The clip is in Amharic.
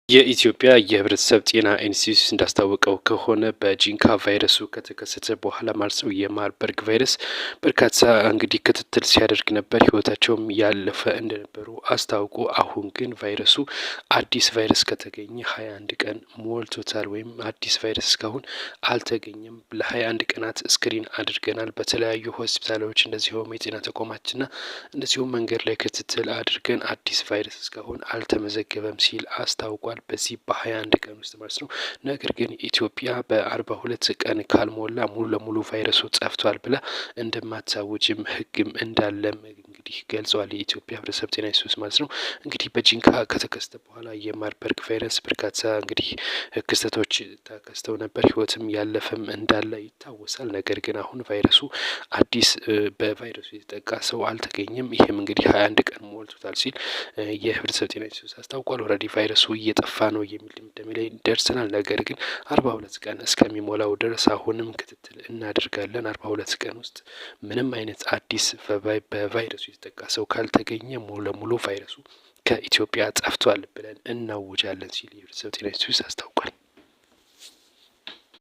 የኢትዮጵያ የህብረተሰብ ጤና ኢንስቲትዩት እንዳስታወቀው ከሆነ በጂንካ ቫይረሱ ከተከሰተ በኋላ ማለት ነው የማርበርግ ቫይረስ በርካታ እንግዲህ ክትትል ሲያደርግ ነበር። ህይወታቸውም ያለፈ እንደነበሩ አስታውቆ አሁን ግን ቫይረሱ አዲስ ቫይረስ ከተገኘ 21 ቀን ሞልቶታል ወይም አዲስ ቫይረስ እስካሁን አልተገኘም። ለ21 ቀናት screen አድርገናል በተለያዩ ሆስፒታሎች፣ እንደዚሁም የጤና ተቋማትና እንደዚሁም መንገድ ላይ ክትትል አድርገን አዲስ ቫይረስ እስካሁን አልተመዘገበም ሲል አስታውቋል። በዚህ በ21 ቀን ውስጥ ማለት ነው። ነገር ግን ኢትዮጵያ በ42 ቀን ካልሞላ ሙሉ ለሙሉ ቫይረሱ ጠፍቷል ብላ እንደማታውጅም ህግም እንዳለም እንግዲህ ገልጸዋል። የኢትዮጵያ ህብረተሰብ ጤና ኢንስቲትዩት ማለት ነው። እንግዲህ በጂንካ ከተከሰተ በኋላ የማርበርግ ቫይረስ በርካታ እንግዲህ ክስተቶች ተከስተው ነበር። ህይወትም ያለፈም እንዳለ ይታወሳል። ነገር ግን አሁን ቫይረሱ አዲስ በቫይረሱ የተጠቃ ሰው አልተገኘም። ይህም እንግዲህ 21 ቀን ሞልቶታል ሲል የህብረተሰብ ጤና ኢንስቲትዩት አስታውቋል። Already ቫይረሱ እየጠፋ ነው የሚል ድምዳሜ ላይ ደርሰናል። ነገር ግን 42 ቀን እስከሚሞላው ድረስ አሁንም ክትትል እናደርጋለን። 42 ቀን ውስጥ ምንም አይነት አዲስ በቫይረሱ የተጠቃ ሰው ካልተገኘ ሙሉ ለሙሉ ቫይረሱ ከኢትዮጵያ ጠፍቷል ብለን እናውጃለን ሲል የህብረተሰብ ጤና ኢንስቲትዩት አስታውቋል።